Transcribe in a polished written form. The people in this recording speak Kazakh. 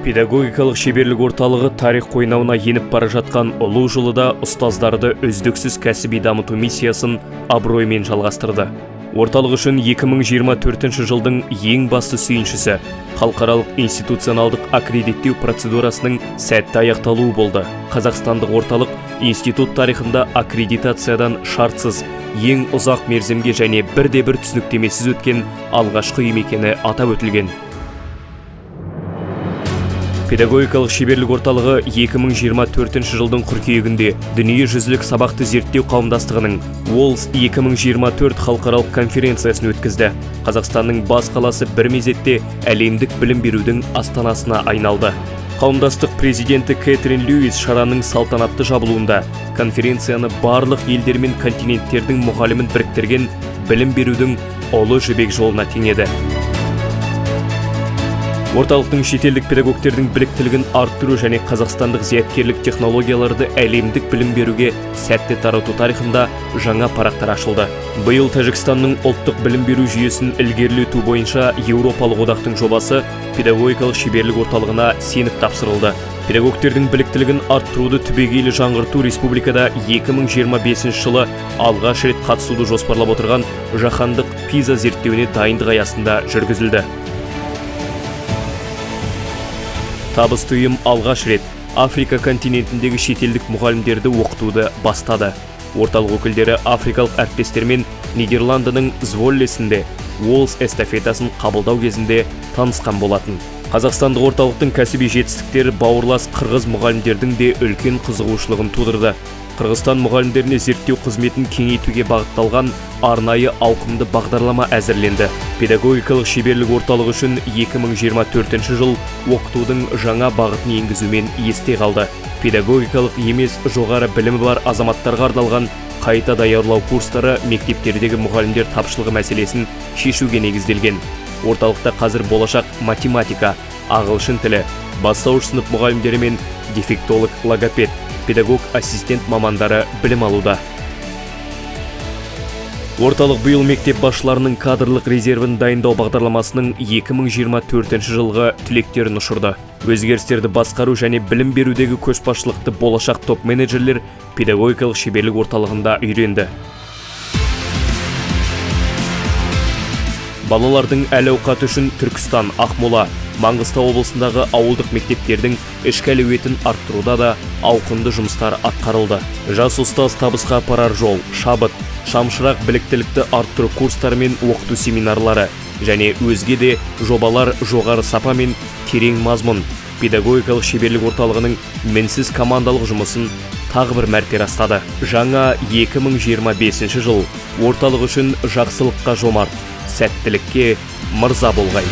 Педагогикалық шеберлік орталығы тарих қойнауына еніп бара жатқан ұлы жылы да ұстаздарды үздіксіз кәсіби дамыту миссиясын абыроймен жалғастырды. Орталық үшін 2024 жылдың ең басты сүйіншісі халықаралық институционалдық аккредиттеу процедурасының сәтті аяқталуы болды. Қазақстандық орталық институт тарихында аккредитациядан шартсыз, ең ұзақ мерзімге және бірде-бір түсініктемесіз өткен алғашқы ұйым екені атап өтілген. Педагогикалық шеберлік орталығы 2024 жылдың қыркүйегінде дүниежүзілік сабақты зерттеу қауымдастығының WALS 2024 халықаралық конференциясын өткізді. Қазақстанның бас қаласы бір мезетте әлемдік білім берудің астанасына айналды. Қауымдастық президенті Кэтрин Льюис шараның салтанатты жабылуында конференцияны барлық елдер мен континенттердің мұғалімін біріктірген білім берудің ұлы жібек жолына теңеді. Орталықтың шетелдік педагогтердің біліктілігін арттыру және қазақстандық зияткерлік технологияларды әлемдік білім беруге сәтті тарату тарихында жаңа парақтар ашылды. Биыл Тәжікстанның ұлттық білім беру жүйесін ілгерілету бойынша Еуропалық одақтың жобасы педагогикалық шеберлік орталығына сеніп тапсырылды. Педагогтердің біліктілігін арттыруды түбегейлі жаңғырту республикада 2025 жылы алғаш рет қатысуды жоспарлап отырған жаһандық ПИЗа зерттеуіне дайындық аясында жүргізілді. Табысты ұйым алғаш рет Африка континентіндегі шетелдік мұғалімдерді оқытуды бастады. Орталық өкілдері африкалық әріптестермен Нидерландының Зволлесінде WALS эстафетасын қабылдау кезінде танысқан болатын. Қазақстандық орталықтың кәсіби жетістіктері бауырлас қырғыз мұғалімдердің де үлкен қызығушылығын тудырды. Қырғызстан мұғалімдеріне зерттеу қызметін кеңейтуге бағытталған арнайы ауқымды бағдарлама әзірленді. Педагогикалық шеберлік орталығы үшін 2024 жыл оқытудың жаңа бағытын енгізумен есте қалды. Педагогикалық емес жоғары білімі бар азаматтарға арналған қайта даярлау курстары мектептердегі мұғалімдер тапшылығы мәселесін шешуге негізделген. Орталықта қазір болашақ математика, ағылшын тілі, бастауыш сынып мұғалімдері мен дефектолог, логопед, педагог-ассистент мамандары білім алуда. Орталық биыл мектеп басшыларының кадрлық резервін дайындау бағдарламасының 2024 жылғы түлектерін ұшырды. Өзгерістерді басқару және білім берудегі көшбасшылықты болашақ топ-менеджерлер педагогикалық шеберлік орталығында үйренді. Балалардың әл-ауқаты үшін Түркістан, Ақмола, Маңғыстау облысындағы ауылдық мектептердің ішкі әлеуетін арттыруда да ауқымды жұмыстар атқарылды. Жас ұстаз табысқа апарар жол, шабыт, шамшырақ біліктілікті арттыру курстары мен оқыту семинарлары және өзге де жобалар жоғары сапа мен терең мазмұн педагогикалық шеберлік орталығының мінсіз командалық жұмысын тағы бір мәрте растады. Жаңа 2025 жыл орталық үшін жақсылыққа жомарт, сәттілікке мырза болғай.